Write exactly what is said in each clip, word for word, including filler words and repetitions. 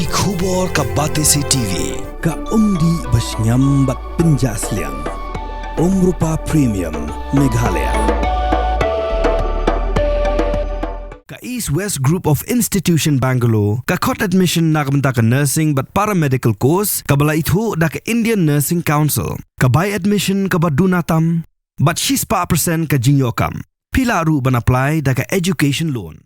Ki khubor ka Batesi T V. Ka umdih ba shngiam bad pynjah sliang. Umrupa Premium, Meghalaya. Ka East West Group of Institution Bangalore, ka khot admission na ka bynta ka nursing bad paramedical course, kaba la ithuh da ka Indian Nursing Council. Ka bai admission kaba duna tam, bad shispah percent ka jingïoh kam. Phi lah ruh ban apply da ka education loan.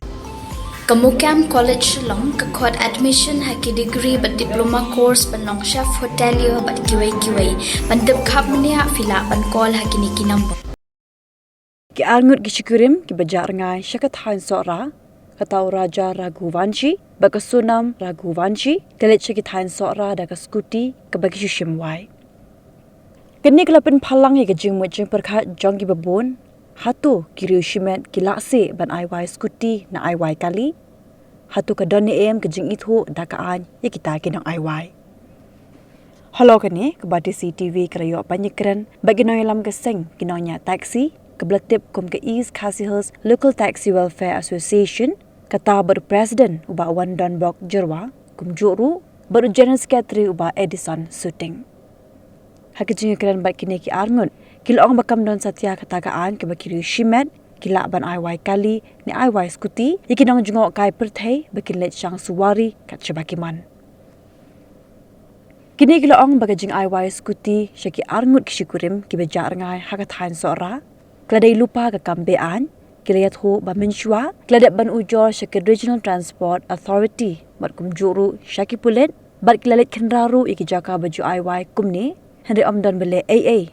Ka Mukam College Shillong ka khot admission ha ki degree bad diploma course ban long chef hotelier bad kiwei kiwei. Ban tip khapmniah phi lah ban call ha kine ki number. Ki arngut ki shikurim kiba jah rngai sha ka thaiñ Sohra, kata u Raja Raghuvanshi bad ka Sonam Raghuvanshi, ki leit sha ki thaiñ Sohra da ka scooty kaba ki shu shim wai. Kane ka la pynphalang ïa ka jingmut jingpyrkhat jong kiba bun. Hato ki riew shimet ki lah seh ban ai wai scooty ne ai wai kali? Hato ka don ne em ka jingithuh da ka aiñ ïa kita ki nong ai wai? Halor kane, ka Batesi T V ka la ïoh ban ïakren bad ki nongïalam ka seng ki nongñiah taxi, kaba la tip kum ka East Khasi Hills Local Taxi Welfare Association, kata bad u President u Bah Wandonbok Jyrwa, kumjuh ruh bad u General Secretary u Bah Edison Suting. Ha ka jingïakren bad kine ki arngut, ki la ong ba kam don satia kata ka aiñ kaba ki riew shimet ki lah ban ai wai kali ne ai wai scooty ïa ki nongjngohkai pyrthei ba kin leit shang suwari kat shaba ki mon. Kine ki la ong ba ka jingai wai scooty sha ki arngut ki shikurim kiba jah rngai ha ka thaiñ Sohra ka la dei lypa ka kam be-aiñ. Ki la ïathuh ba mynshuwa ki la dep ban ujor sha ka Regional Transport Authority bad kumjuh ruh sha ki pulit, bad ki la leit khynra ruh ïa ki jaka ba ju ai wai kumne, hynrei ym don ba leh ei ei.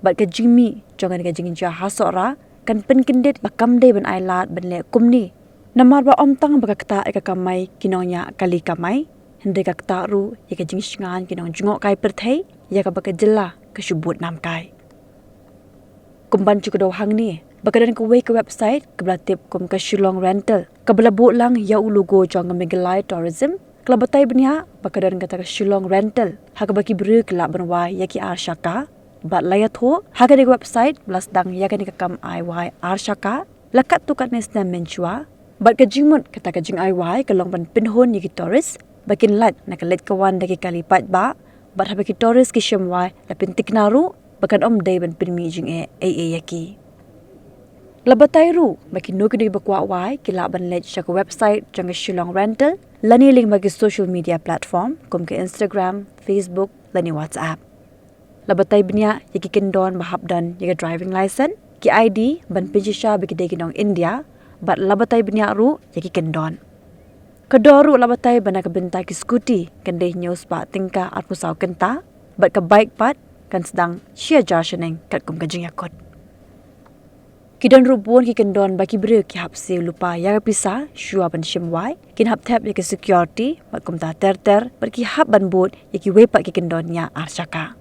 Bad ka jingmih jong kane ka jingjia ha Sohra kan pynkyndit ba kam dei ban ai lad ban leh kumne, namar ba ym tang ba ka ktah ïa ka kamai ki nongñiah kali kamai, hynrei ka ktah ruh ïa ka jingshngaiñ ki nongjngohkai pyrthei ïa kaba ka jylla ka shu bud namkai. Kumban shu kdew hangne ba ka don kawei ka website kaba la tip kum ka Shillong Rental, kaba la buh lang ïa u logo jong ka Meghalaya Tourism, ka la batai bniah ba ka don kata ka Shillong Rental ha kaba ki briew ki lah ban wai ïa ki ar shaka. Bad la ïathuh ha kane ka website ba la sdang ïa kane ka kam ai wai ar shaka la katto katne snem mynshuwa. Bad ka jingmut kata ka jingai wai ka long ban pynhun ïa ki tourist ba kin lait na ka leit ka wan da ki kali paidbah, bad haba ki tourist ki shim wai la pyntikna ruh ba kan ym dei ban pynmih jingeh ei ei ïa ki. La batai ruh ba kino kino kiba kwah wai ki lah ban leit sha ka website jong ka Shillong Rental lane lyngba ki social media platform kum ka Instagram, Facebook lane WhatsApp. La batai bniah ïa ki kyndon ba hap don ïa ka driving license, ki I D ban pynshisha ba ki dei ki nong India, bad la batai bniah ruh ïa ki kyndon. Ka dor ruh la batai ba na ka bynta ki scooty kan dei hynñiew spah tyngka arphew saw kynta, bad ka bike pat kan sdang shi hajar shilling katkum ka jingïakut. Ki don ruh bun ki kyndon ba ki briew ki hap siew lypa ïa ka pisa shuwa ban shim wai, kin hap thep ïa ka security bad kumta ter ter, bad ki hap ban bud ïa kiwei pat ki kyndon ñiah ar shaka.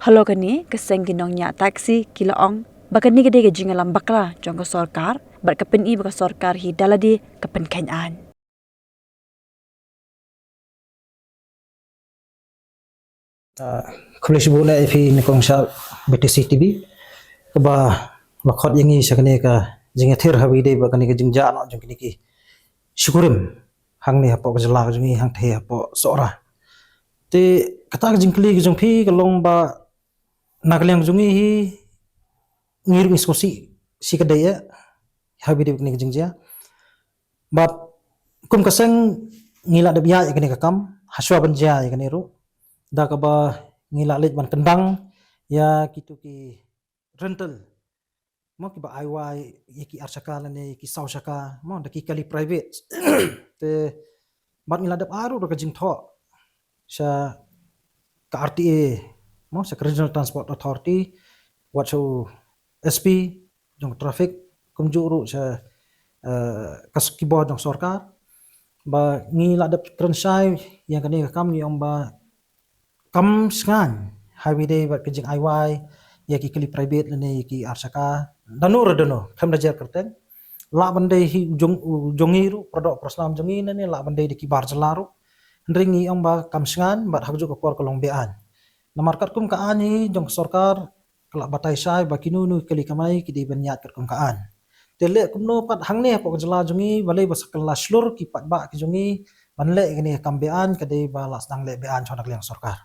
Halor kane ka seng ki nongñiah taxi ki la ong ba kane ka dei ka jingïalam bakla jong ka sorkar, bad ka pyni ba ka sorkar hi da lade ka pynkheiñ aiñ. Ah, khublei shibun ïa phi nyngkong sha Batesi T V kaba la khot ïa ngi sha kane ka jingïathir haba ïadei bad kane ka jingjia noh jong kine ki shikurim hangne hapoh ka jylla ka jong ngi, hangtei hapoh Sohra. Te kata ka jingkylli ka jong phi ka long ba na ka liang jong ngi hi ngi ruh ngi sngewsih shi ka dei eh haba ïadei bad kane ka jingjia. Bad kum ka seng ngi la dep ïaid ïa kane ka kam hashuwa ban jia ïa kane ruh, da kaba ngi la leit ban kyndang ïa kitu ki rental, mo, kiba ai wai ïa ki ar shaka lane ïa ki saw shaka, mo, da ki kali private. Te bad ngi la dep ai ruh da ka jingthoh sha ka R T A, mo, sha ka Regional Transport Authority, wat sha u S P jong traffic, kumjuh ruh sha, eh, ka s-, ki bor jong sorkar, ba ngi la dep kren shai ïa kane ka kam, ngi ong ba kam shngaiñ haba ïadei bad ka jingai wai ïa ki kali private lane ïa ki ar shaka, dano re dano, khlem da jer kyrteng. Lah ban dei hi u jong, u jong ngi ruh, para doh para snam jong ngi, lane lah ban dei da ki bar jylla ruh. Hynrei ngi ong ba kam shngaiñ bad ha kajuh ka por ka long be-aiñ. Namar katkum ka aiñ hi jong ka sorkar ka la batai shai ba kino kino ki kali kamai ki dei ban ïaid katkum ka aiñ. Te leh kumno pat hangne hapoh ka jylla jong ngi, balei ba sa kylla shlur ki paidbah ki jong ngi ban leh kane ka kam be-aiñ ka dei ba la sdang leh be-aiñ shuwa na ka liang sorkar.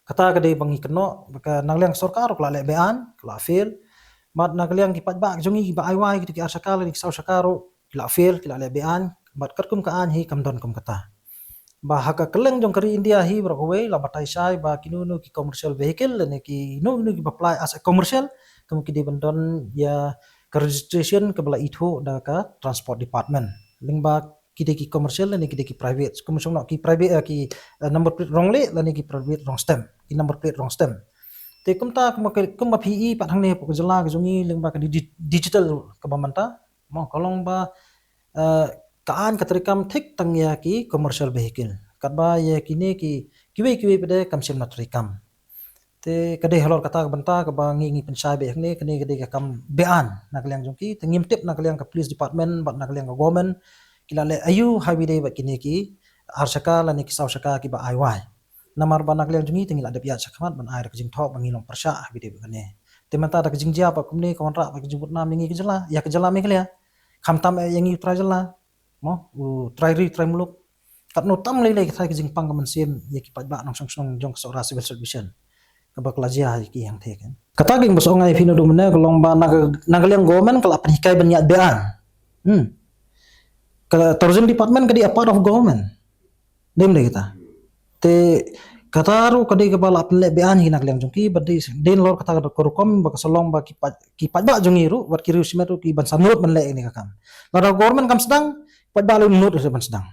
Kata ka dei ba ngi kynnoh ba ka na ka liang sorkar ka la leh be-aiñ, ka la fail. Bad na ka liang ki paidbah jong ngi kiba ai wai kita ki ar shaka lane ki saw shaka ruh ki la fail, ki la leh be-aiñ. Bad katkum ka aiñ hi kam don kum kata. Ba ha ka kylleng jong ka ri India hi baroh kawei la batai shai ba kino kino ki commercial vehicle lane kino kino kiba apply as a commercial, kum ki dei ban don ïa ka registration kaba la ithuh da ka transport department. Lyngba ki dei ki commercial lane ki dei ki private. Kum shong noh ki private, eh, ki, eh, number plate rong leh lane ki private rong stem, ki number plate rong stem. Te kumta kumba ka, kumba phi i pat hangne hapoh ka jylla ka jong ngi lyngba ka di-, digital kaba mynta, mo, ka long ba, eh, ka aiñ ka treikam thik tang ïa ki commercial vehicle. Katba ïa kine ki, kiwei kiwei pat de kam shym la treikam. Te ka dei halor kata ka bynta kaba ngi ngi pynshai beit hangne, kane ka dei ka kam be-aiñ na ka liang jong ki. Te ngim tip na ka liang ka police department bad na ka liang ka government ki la leh aïu ha ba ïadei bad kine ki ar shaka lane ki saw shaka kiba ai wai. Namar ba na ka liang jong ngi te ngi la dep ïaid shakhmat ban ai da ka jingthoh ba ngi long pyrshah ha ba ïadei bad kane. Te mynta da ka jingjia ba kumne ka wanrah ba ka jingbud nam ïa ngi ka jylla, ïa ka jylla Meghalaya. Khamtam eh ïa ngi u trai jylla, mo, u trai ri, trai muluk. Katno tam lei lei ka thai ka jingpang ka mynsiem ïa ki paidbah nongshong shnong jong ka Sohra Civil Service Division kaba ka la jia ïa ki hangthie kan. Kata ka ïing ba shu ong ai phi naduh mynne ka long ba na ka, na ka liang government ka la pynhikai ban ïaid be-aiñ. Hmm. Ka tourism department ka dei a part of government. Dei ym dei kata. Te kata ruh ka dei kaba la pynleh be-aiñ hi na ka liang jong ki, ba dei, dei nalor kata ka rukom ba ka sa long ba ki paid, ki paidbah jong ngi ruh wat ki riew shimet ruh ki ban sa nud ban leh ïa kane ka kam. Lada government kam sdang, paidbah lei nud ruh ban sdang.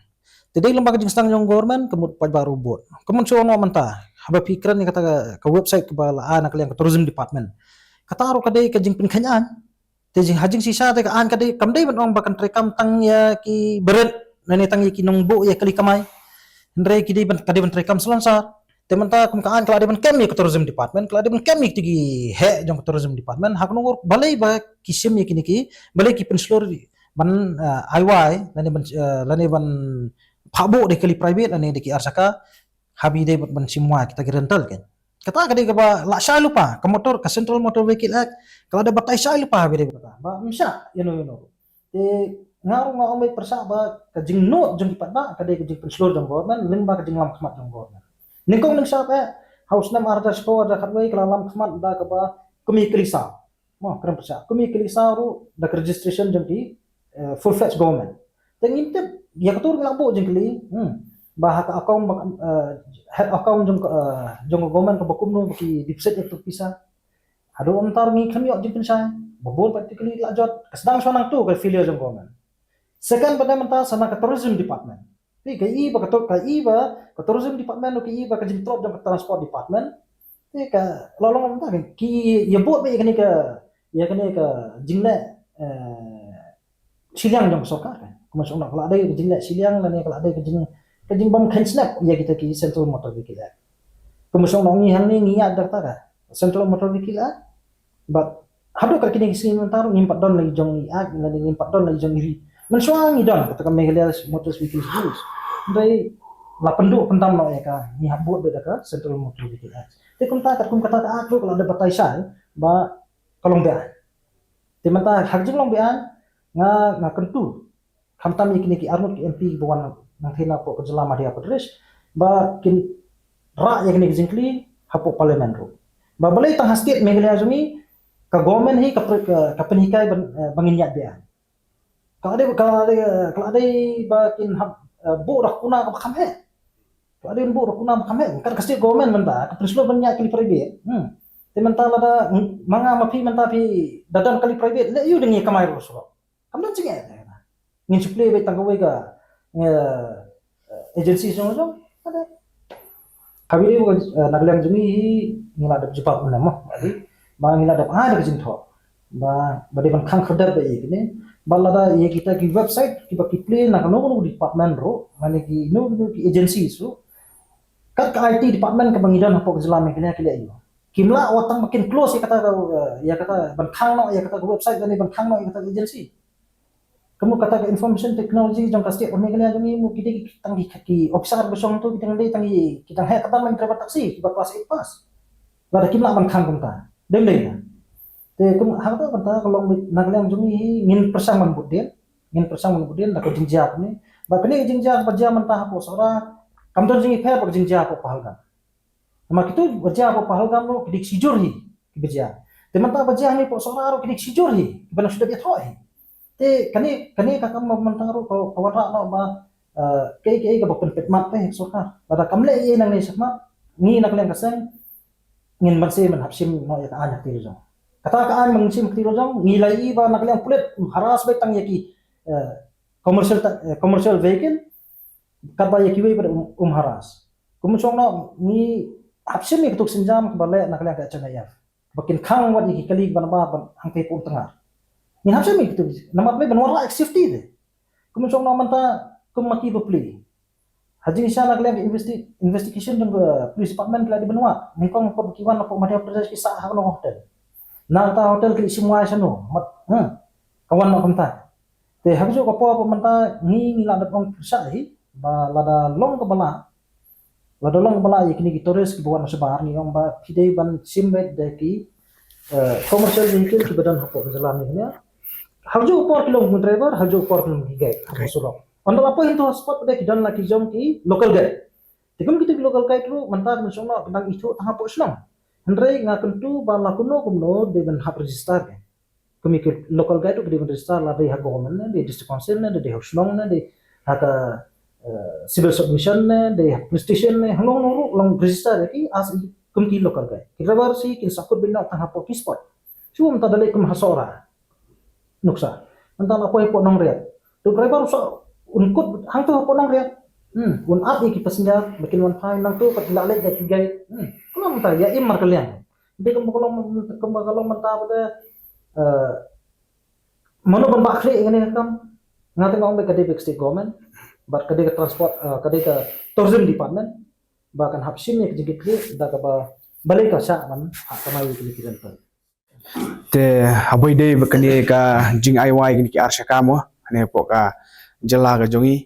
Te dei lyngba ka jingsdang jong government ka mut paidbah ruh bud. Ka mut shuh noh mynta haba phi kren ïa kata ka, ka website kaba la ai na ka liang ka tourism department. Kata ruh ka dei ka jingpynkheiñ aiñ. Te jing, ha jingshisha te ka aiñ ka dei, kam dei ban ong ba kan treikam tang ïa ki barit lane tang ïa ki nongbuh ïa ka kali kamai. Hynrei ki dei ban, ka dei ban treikam salonsar. Te mynta kum ka aiñ ka la dei ban kem ïa ka tourism department, ka la dei ban kem ïa ki heh jong ka tourism department. Ha kano balei ba ki shim ïa kine ki, balei ki pynshlur ban, eh, ai wai lane ban, eh, lane ban phah buh da ki kali private lane da ki ar shaka ha ba ïadei ban shim wai kita ki rental kan. Kata ka dei kaba la shai lypa ka motor, ka Central Motor Vehicle Act ka la dei batai shai lypa ha ba ïadei kata ba ym shah ïano ïano. Te nga ruh nga ong beit pyrshah ba ka jingnud jong ki paidbah ka dei ka jingpynshlur jong government lyngba ka jinglam khmat jong government. Nyngkong nyngshap eh ha u snem ar hajar shiphew, ar hajar khatwei ka la lam khmat da kaba kum ïa ki kali saw. Mo, kren pyrshah. Kum ïa ki kali saw ruh da ka registration jong ki, eh, full fledged government. Te ngim tip ïa kato ruh ngi la buh jingkylli, hmm, ba ha ka account ba, eh, head account jong ka, eh, jong ka government kaba kumno ba ki deposit ïa kato ka pisa. Haduh mynta ruh ngi khlem ïoh jingpynshai. Ba bun pat ki kali la jot. Ka sdang shuwa nangto ka failure jong government. Second pat de mynta sa na ka tourism department. Te ka i ba ka tou-, ka i ba ka tourism department, ka i ba ka jingtlot jong ka transport department. Te ka la long mynta ki ïa bud beit ïa kane ka, ïa kane ka jingleh, eh, shiliang jong ka sorkar kan. Kumba shong noh ka la dei ka jingleh shiliang lane ka la dei ka jing, ka jingbym kheiñ snep ïa kita ki Central Motor Vehicle Act. Kumba shong noh ngi hangne ngi ïa da kata ka Central Motor Vehicle Act. But haduh kat kine ki sngi mynta ruh ngim pat don la ki jong i act, lane ngim pat don la ki jong i ri. Mynshuwa ngi don kata ka Meghalaya Motor Vehicles Rules. Hynrei la pynduh pyndam noh ïa ka, ngi hap bud beit da ka Central Motor Vehicle Act. Te kumta katkum kata ka act ruh ka la dep batai shai ba ka long be-aiñ. Te mynta ha ka jinglong be-aiñ nga, nga kyntu khamtam ïa kine ki arngut ki M P kiba wan nangthie napoh ka jylla Madhya Pradesh ba kin rah ïa kine ki jingkylli hapoh parliament ruh. Ba balei tang ha state Meghalaya jong ngi ka government hi ka pyn-, ka, ka pynhikai ban, eh, ba ngin ïaid be-aiñ. Ka la dei, ka la dei, ka la dei ba kin hap, eh, buh da ka kuna kaba kham heh. Ka la dei ban buh da ka kuna ba kham heh. Kat ka state government mynta ka pynshlur ban ïaid kali private. Hmm. Te mynta lada, hmm, ma nga ma phi mynta phi da don kali private, leh aïu da ngi kamai ruh shuh. Kam don jingeh te na. Ngin shu plie beit tang kawei ka, eh, agency jong jong. Ade. Kawei de, eh, na ka liang jong ngi hi ngi la dep jubab mynne mo. Ade. Ba ngi la dep ai da ka jingthoh. Ba, ba dei ban khang khyrdep beit ïa kine. Ba lada ïa kita ki website kiba ki plie na kano kano department ruh, lane kino kino ki agency ruh. Kat ka I T department kaba ngi don hapoh ka jylla Meghalaya ki leh aïu. Kim lah wat tang ba kin close ïa kata ka, eh, ïa kata ban khang noh ïa kata ka website lane ban khang noh ïa kata ka agency. Ka mut kata ka information technology jong ka state of Meghalaya jong ngi mut ki dei tang ki, ki officer ba shong tu ki dang dei tang ki, ki dang heh kata ban driver taxi kiba class eight pass. Lada kim lah ban khang kumta. Dei dei na. Te kum ha kata kata ka long na ka liang jong ngi hi ngin pyrshang ban bud dien. Ngin pyrshang ban bud dien da ka jingjia kumne. Ba kane ka jingjia ba jia mynta hapoh Sohra kam don jingïapher bad ka jingjia hapoh Pahalgam. Namar kito ba jia hapoh Pahalgam ruh ki dei ki shijur hi kiba jia. Te mynta ba jia hangne hapoh Sohra ruh ki dei ki shijur hi kiba nang shu dep ïathoh hi. Te kane kane ka kam ba mynta ruh ka ka wanrah noh ba eh, kaei kaei kaba pynpeit mat te sorkar. Lada kam leh ei nangne shakhmat ngi na ka liang ka seng ngin ban sa ban hap shim noh ïa ka aiñ ha kti la jong. Kata ka aiñ ba ngin shim ha kti la jong ngi la ïohi ba na ka liang pulit um harass beit tang ïa ki eh, commercial ta- eh, commercial vehicle katba ïa kiwei pat um, um harass. Kum shong noh ngi hap shim ïa ka tuk sienjam kaba leh na ka liang ka H N I F ba kin khang wat ïa ki kali kiba nabar ban hangtei pun tngar. Ngin hap shim ïa ka tuk namar balei ban wanrah ïa ka safety te. Kum shong noh mynta kum ma ki bapli. Ha jingshisha na ka liang ka investi- investigation jong ka police department ki la dei ban wad. Nyngkong hapoh ki wan hapoh Madhya Pradesh ki sah ha kano ka hotel. Na kata hotel ki leit shim wai shano. Mat, ha. Ka wan noh kumta. Te ha kajuh ka por ba mynta ngi ngi la dep ong pyrshah hi ba lada long kaba lah, lada long kaba lah ïa kine ki tourist kiba wan na shabar ngi ong ba phi dei ban shim beit da ki eh, commercial vehicle kiba don hapoh ka jylla ngi hynne. Ha kajuh ka por ki long kum driver, ha kajuh ka por ki long ki guide hapoh surok. Ynda la poi hangto ha spot ba dei ki don la ki jong ki local guide. Te kum kito ki local guide ruh mynta ki mynsiem noh ki dang ithuh tang hapoh shnong. Hynrei nga kyntu ba la kumno kumno dei ban hap register ki. Kum ki local guide ruh ki dei ban register la dei ha government ne, dei district council ne, dei ha shnong ne, dei ha ka eh, civil submission ne, dei ha police station ne, hangno hangno ruh long register ïa ki as kum ki local guide. Ki driver shi kin sa kut beit noh tang hapoh ki spot. Shu mynta da leit kum ha Sohra. Nuksa. Mynta la poi hapoh Nongriat. Tu driver sa un kut hangto hapoh Nongriat. Hmm, un ap ïa ki passenger, ba kin wan phai nangto pat la leit da ki guide. Hmm, kumno mynta ïa im markylliang. Dei kumba ka long, kumba ka long mynta ba dei, eh, mano ban bah khlieh ïa kane ka kam. Nga te nga ong ba ka dei ka state government bad ka dei ka transport, eh, ka dei ka tourism department ba kan hap shim ïa ka jingkitkhlieh da kaba balei ka shah ban hap kamai ïa kine ki rental. Te haba ïadei bad kane ka jingai wai kine ki ar shaka mo, hangne hapoh ka jylla ka jong ngi,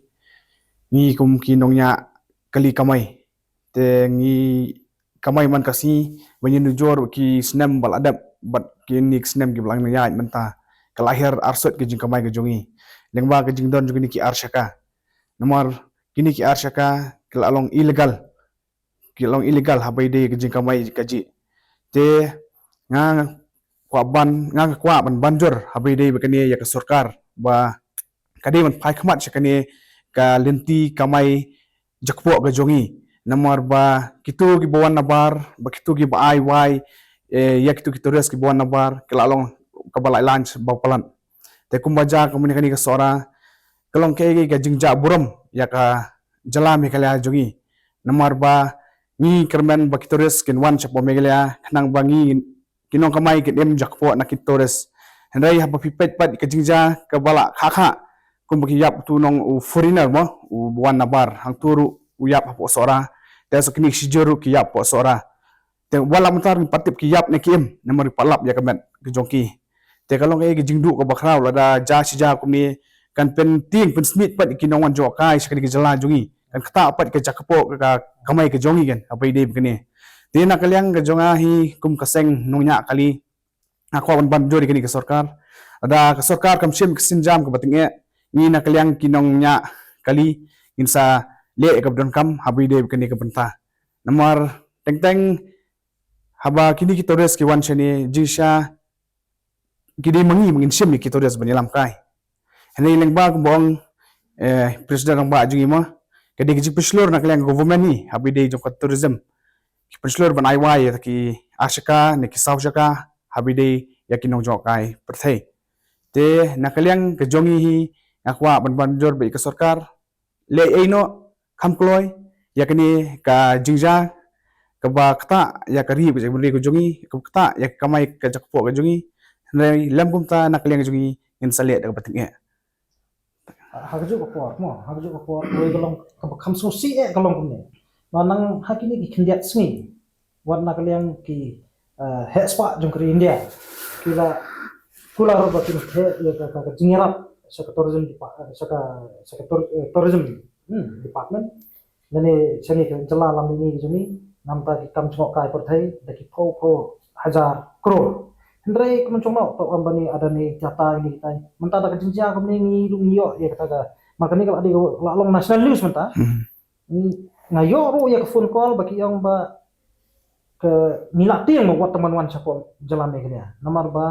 ngi kum ki nongñiah kali kamai, te ngi kamai man ka sngi ban ïanujor ki snem ba la dep bad kine ki snem kiba la ïaid mynta. Ka la hiar arsut ka jingkamai ka jong ngi lyngba ka jingdon jong kine ki ar shaka. Namar kine ki ar shaka ki la long illegal, ki long illegal haba ïadei ka jingkamai kajih. Te nga kwah ban, nga kwah ban banjur haba ïadei bad kane ïa ka sorkar ba ka dei ban phai khmat sha kane ka lynti kamai jakpoh ka jong ngi. Namar ba kito kiba wan nabar, ba kito kiba ai wai, eh, ïa kito ki tourist kiba wan nabar, ka la long kaba la ïalang ba palat. Te kumba jia kumne kane ka Sohra, ka long kaei kaei ka jingjia burom ïa ka jylla Meghalaya jong ngi. Namar ba ngi kyrmen ba ki tourist kin wan shapoh Meghalaya, khnang ba ngi ki nongkamai kin im jakpoh na ki tourist. Hynrei haba phi peit pat ka jingjia kaba la kha kha, kumba ki ïap utu u nong u foreigner mo, uba wan nabar, hangto ruh u ïap hapoh Sohra. Te sa kine ki shijur ruh ki ïap hapoh Sohra. Te wat la mynta ngim pat tip ki ïap ne ki im, namar ngi pat lap ïa ka met ka jong ki. Te ka long kaei ka jingduh kaba khraw lada jia shi jia kumne, kan pyntieng pynsmit pat ïa ki nongwan jngohkai sha kane ka jylla jong ngi. Kan ktah pat ka jakpoh ka kamai ka jong ngi kan, haba ïadei bad kane. Te na ka liang ka jong nga hi kum ka seng nongñiah kali, nga kwah ban banjur ïa kane ka sorkar. Lada ka sorkar kam shim ka sienjam kaba tyngeh, ngi na ka liang ki nongñiah kali ngin sa leh ïa kaba donkam haba ïadei bad kane ka bynta. Namar teng teng haba kine ki tourist ki wan shane, jingshisha ki dei ma ngi ba ngin shim ïa ki tourist ban ïalam kai. Hynrei lyngba kumba ong, eh, President Rangbah jong ngi mo, ka dei ka jingpynshlur na ka liang ka government hi haba ïadei jong ka tourism. Ki pynshlur ban ai wai ïa ki ar shaka ne ki saw shaka haba ïadei ïa ki nongjngohkai pyrthei. Te na ka liang ka jong ngi hi nga kwah ban banjur bad ïa ka sorkar, leh ei noh kham kloi ïa kane ka jingjia kaba ktah ïa ka ri bad ka jaitbynriew ka jong ngi, kaba ktah ïa ka kamai ka jakpoh ka jong ngi. Hynrei lem kumta na ka liang ka jong ngi ngin sa leh da kaba tyngeh. Ha kajuh ka por mo, ha kajuh ka por kawei ka long kaba kham sngewsih eh ka long kumne. Ba nang ha kine ki khyndiat sngi wat na ka liang ki eh, heh spah jong ka ri India ki la kular ba kin theh ïa ka, ka, ka jingïarap sha ka tourism depa- eh, sha ka, sha ka tour- eh, tourism, hmm, department. Lane sha kane ka jylla Lamdini ka jong ngi, namar ki kam jngohkai pyrthei da ki phew phew hajar klur. Hynrei ka Muktaiba Ambani, Adani, Tata, ïa kine kitai, mynta da ka jingjia kumne ngi ruh ngi ïoh ïa kata ka Namar kane ka la dei ka la long national news mynta. Hmm. Nga ïoh ruh ïa ka phone call ba ki ong ba ka ngi la tieng ba wat tang ban wan shapoh jylla Meghalaya. Namar ba,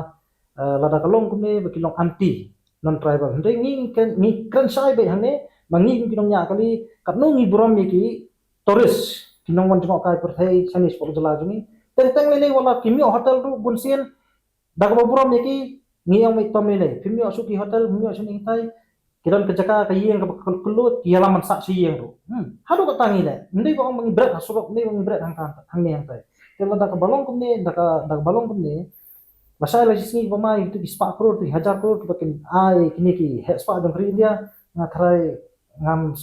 eh, lada ka long kumne ba ki long anti non tribal. Hynrei ngi kren, ngi kren shai beit hangne, ba ngi ki nongñiah kali, katno ngi burom ïa ki tourist, ki nongwan jngohkai pyrthei shane shapoh jylla jong ngi. Teng teng lei lei wat la kim ïoh hotel ruh bun sien, da kaba burom ïa ki, ngi ong mei tom lei lei. Phim ïoh shuh ki hotel, phim ïoh shuh ki tai. Ki don ka jaka ka ïing kaba kylluid, ki ïalam ban sah sha ïing ruh. Hmm. Haduh katta ngi leh. Ym dei ba ong ba ngi bret ha surok, ym dei ba ngi bret hangta, hangne hangtai. Te lada kaba long kumne, da ka, da kaba long kumne. Lashai la shi sngi ba mai, tu ki spah klur, tu ki hajar klur, kiba kin ai kine ki heh spah jong ka ri India, nga tharai ngam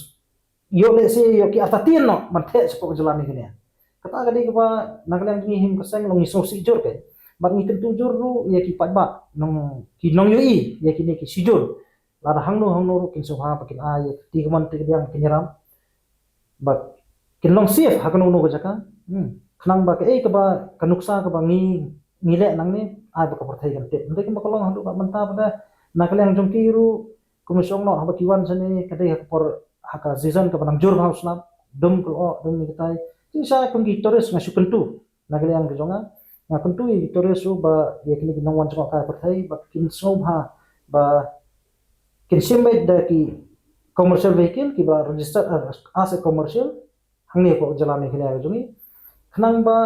ïoh lehse ïoh ki artatien noh ban theh shapoh ka jylla Meghalaya. Kata ka dei kaba na ka liang jong ngi hi kum ka seng long ngi sngewsih jur keiñ. Bad ngi kyntu jur ruh ïa ki paidbah, nong ki nongïohi ïa kine ki shijur. Lada hangno hangno ruh kin sngewbha ba kin ai ïa ka ti kamon ti kadiang kin ïaram. Bad kin long safe ha kano kano ka jaka. Hmm. Khnang ba kaei kaba ka nuksa kaba ngi ngi leh nangne ai ba ka pyrthei kan tip. Hynrei kumba ka long haduh ba mynta ba da na ka liang jong ki ruh Kum shong noh haba ki wan shane ka dei ha ka por ha ka season kaba nang jur bha u snap, dum ka lyoh, dum ni katai. Te sha kum ki tourist nga shu kyntu na ka liang ka jong nga. Nga kyntu ïa ki tourist ruh ba ïa kine ki nongwan jngohkai pyrthei ba kin sngewbha ba kin shim beit da ki commercial vehicle kiba registered as, as a commercial hangne hapoh jylla Meghalaya ka jong ngi. Khnang ba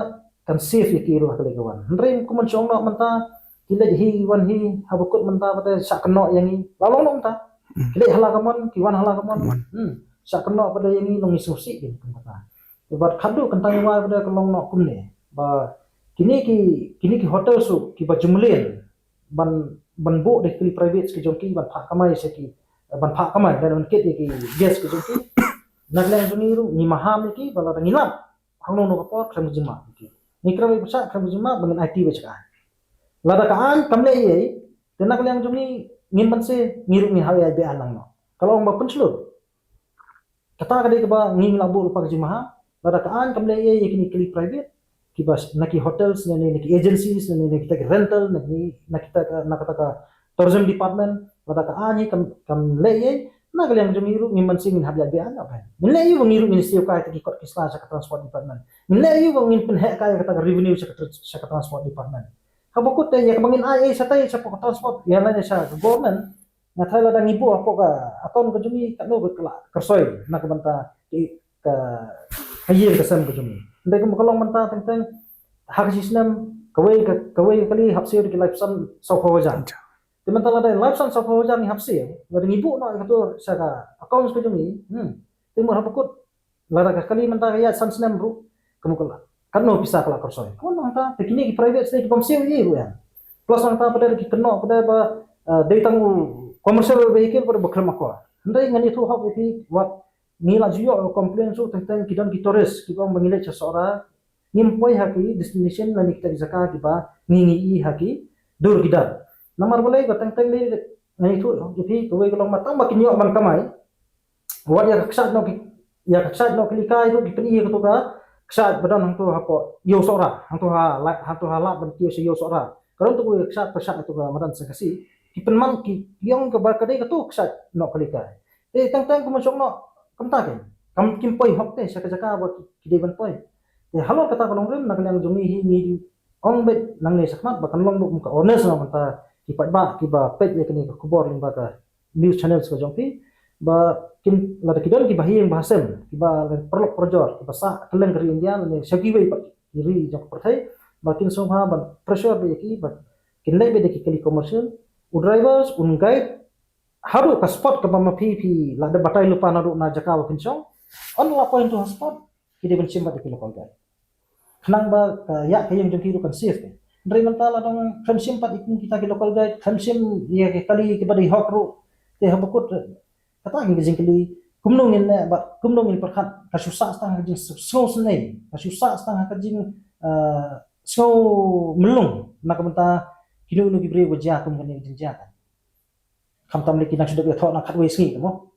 kan safe ïa ki ruh ha ka liang ka wan. Hynrei kum shong noh mynta ki leit hi wan hi haba kut mynta ba te shah kynnoh ïa ngi. La long noh mynta. Hmm. Ki leit ha la ka mon, ki wan ha la ka mon. Mon. Hmm. Shah kynnoh ba te ïa ngi long ngi sngewsih ïa ngi kumta. Bad khadduh kynta ngi wai ba te ka long noh kumne. Ba kine ki, kine ki hotel ruh kiba jumlien ban, ban buh da ki kali private ki jong ki ban phah kamai sha ki, ban phah kamai, ban kit ïa ki guest ki jong ki. Na ka liang jong ngi ruh ngi maham ïa ki ba lada ngi lap hangno hangno ka por khlem ka jingmap ïa ki. Ngi kren ïa ki pyrshah khlem ka jingmap ba ngin aiti ba sha ka aiñ. Lada ka aiñ kam leh ei ei, te na ka liang jong ngi ngin ban sngewsih, ngi ruh ngin hap ïa ai beiñ lang noh. Ka long ba pynshlur. Kata ka dei kaba ngi la buh lypa ka jingmaham, lada ka aiñ kam leh ei ei ïa kine ki kali private, kiba na ki hotels ne, ne, ne ki agencies ne, ne, ne kita ki rental ne, ne, na kita ka, na kata ka tourism department, lada ka aiñ hi kam, kam leh ei ei, na ka liang jong ngi ruh ngim banse ngin hap ïa beiñ noh. Ngin leh ei ei ba ngi ruh ngin siew kai ïa ki kot ki sla sha ka transport department. Ngin leh ei ei ba ngin pynheh kai ïa kata ka revenue sha ka tr-, sha ka transport department. Haba kut te ïa kaba ngin ai ei shatai shapoh ka transport, ïa lane sha ka government, nga tharai lada ngi buh hapoh ka account ka jong ngi katno ka la kyrsoi na ka bynta ka, ka, ka ïing ka sem ka jong ngi. Hynrei kumba ka long mynta teng teng ha ka shi snem kawei ka, kawei ka kali hap siew da ki laiphew san sawphew hajar. Te mynta lada laiphew san sawphew hajar ngi hap siew, lada ngi buh noh ïa kato sha ka account ka jong ngi. Hmm. Te mut haba kut lada ka kali mynta ka ïaid san snem ruh, ka mut ka la, katno pisa ka la kyrsoi. Ka mut nangta, te kine ki private sdei ki bym siew ei ei ruh ïa. Plus nangta pat de ki kynnoh pat de ba, eh, dei tang u commercial vehicle pat de ba khlem akor. Hynrei ngan ïathuh hok ïa phi wat ngi la ju ïoh complaint ruh teng teng ki don ki tourist kiba ong ba ngi leit sha Sohra, ngim poi ha ki destination lane kita ki jaka kiba ngi ngi ïohi ha ki dur ki dar. Namar balei ba teng teng lei ngan ïathuh hok ïa phi kawei ka long ba tang ba kin ïoh ban kamai. Wat ïa ka kshaid noh ki, ïa ka kshaid noh ki likai ruh ki pyni ïa kato ka kshaid ba don hangto hapoh ïew Sohra, hangto ha la, hangto ha lad ban kiew sha ïew Sohra. Ka don to ka kshaid pyrshah ïa kato ka madan Sengkhasi. Ki pynman ki ïong kaba ka dei kato kshaid noh ka likai. Te teng teng kumba shong noh kumta ke. Kam kim poi hok te sha ka jaka ba ki, ki dei ban poi. Te halor kata ka nongrim na ka liang jong ngi hi ngi ong beit nangne shakhmat ba kan long ruh ka awareness na ka bynta ki paidbah kiba peit ïa kane ka khubor lyngba ka news channels ka jong phi, ba kin lada ki don kiba ha ïing ba ha sem, kiba lada paralok parajor, kiba sah kylleng ka ri India, lane sha kiwei pat ki ri jong ka pyrthei, ba kin sngewbha ban pressure beit ïa ki, ba kin leit beit da ki kali commercial, u drivers, un guide, haduh ka spot kaba ma phi phi la dep batai lypa naduh na jaka ba phin shong, ynda la poi hangto ha spot, ki dei ban shim pat da ki local guide. Khnang ba ka ïa ka ïing jong ki ruh kan safe. Hynrei mynta la dang khlem shim pat ïa kita ki local guide, khlem shim ïa ki kali kiba dei hok ruh. Te haba kut kata ngi ka jingkylli kumno ngin leh bad kumno ngin pyrkhat ka shu sah tang ha ka jingsngew sngew, ka shu sah tang ha ka jing, eh, sngew mlung na ka bynta kino kino ki briew ba jia kum kane ka jingjia. Khamtam lei ki nang shu dep ïathoh na khatwei sngi mo.